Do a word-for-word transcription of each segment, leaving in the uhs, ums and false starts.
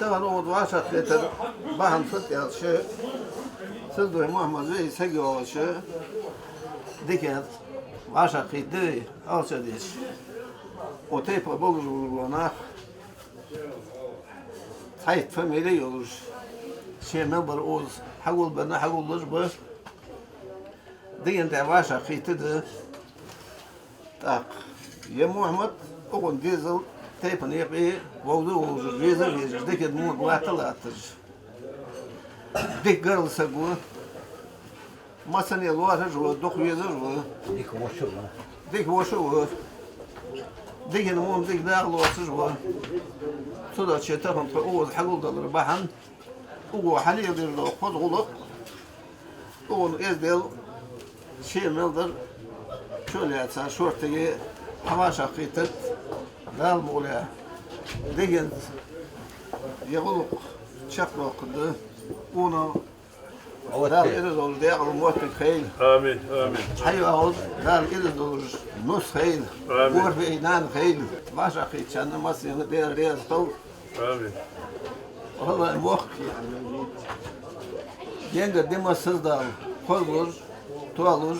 Тахан укхаза вӀашагӀкхетар бахьан фуд аьлча, Сиздой Мухьмад вай саг йоагӀача, дикагӀа вӀашагӀкхийтта вай алча деш. Укх тайпан болаш бола нах, цхьайтта фамили йолаш, шоай мел бар укхаза хьагулбенна, хьагуллаш ба. Дикан тӀа вӀашагӀкхийтта да. ТӀаккха ер Мухьмад укхун дезал тайпан юкъе вовза а вовзаш, веза а везаш, дикан мо латта а латташ, дика гаргара саг ва, массане лоархӀаш а ва, дукха везаш а ва. Дика воша а ва. Дика воша а ва. Дикан мо дика дагӀа лоацаш а ва. Цудухьа тахан тхо укхаза хьагулдалар бахьан, укхо хьалеладер дола хоза гӀулакх, укхун эздел, шоай мел дар чулоацаш, шортиге хьавӀашагӀкхийтта, Дала мукъалехь, дикан ер гӀулакх чакхдоаккхаргда. Укхунна Дала ираз долаш декъала моттиг хийла. Амин, амин. ХьайоагӀаш Дала ираз долаш нус хийла. Амин. Орфей нана хийла. ВӀашагӀкхийттачарна массанена Дала раьза хилва. Амин. Валлахьи, мохк, денгара ди массаза Дала хозлуш, тоалуш,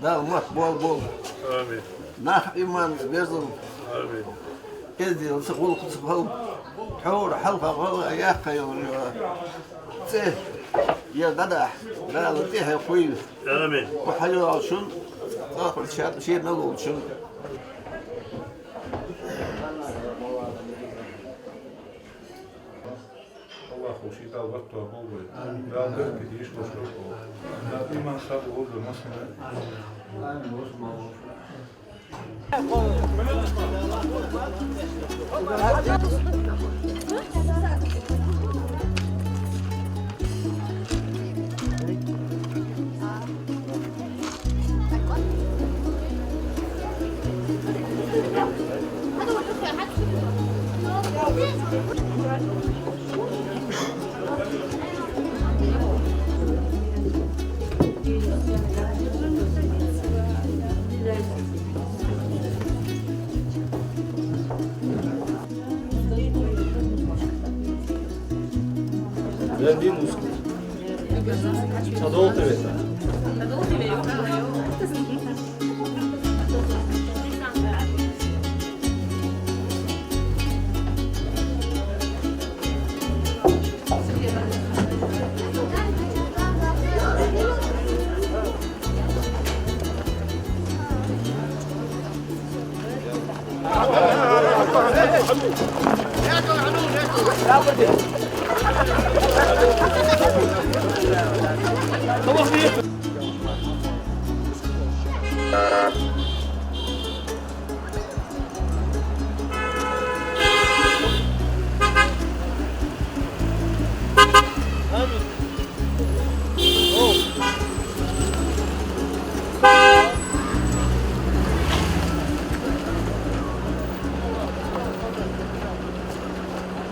Дала мотт болаболба. Амин. Нах иманца безалба. Амин. Эзделаца, гӀулакхаца хилба. Тхьовра хьалха гӀалгӀай яккха йолаш йола цӀи, ер дӀадахьа, Дала тӀехье кхуйла. Амин. Укх хьайоагӀачун, цӀаккха ший мел волчун. АллахӀа ший Дала барт тоаболба вай. Дала беркате йиш лош лойла. Дала иман, сабар лойла массанена.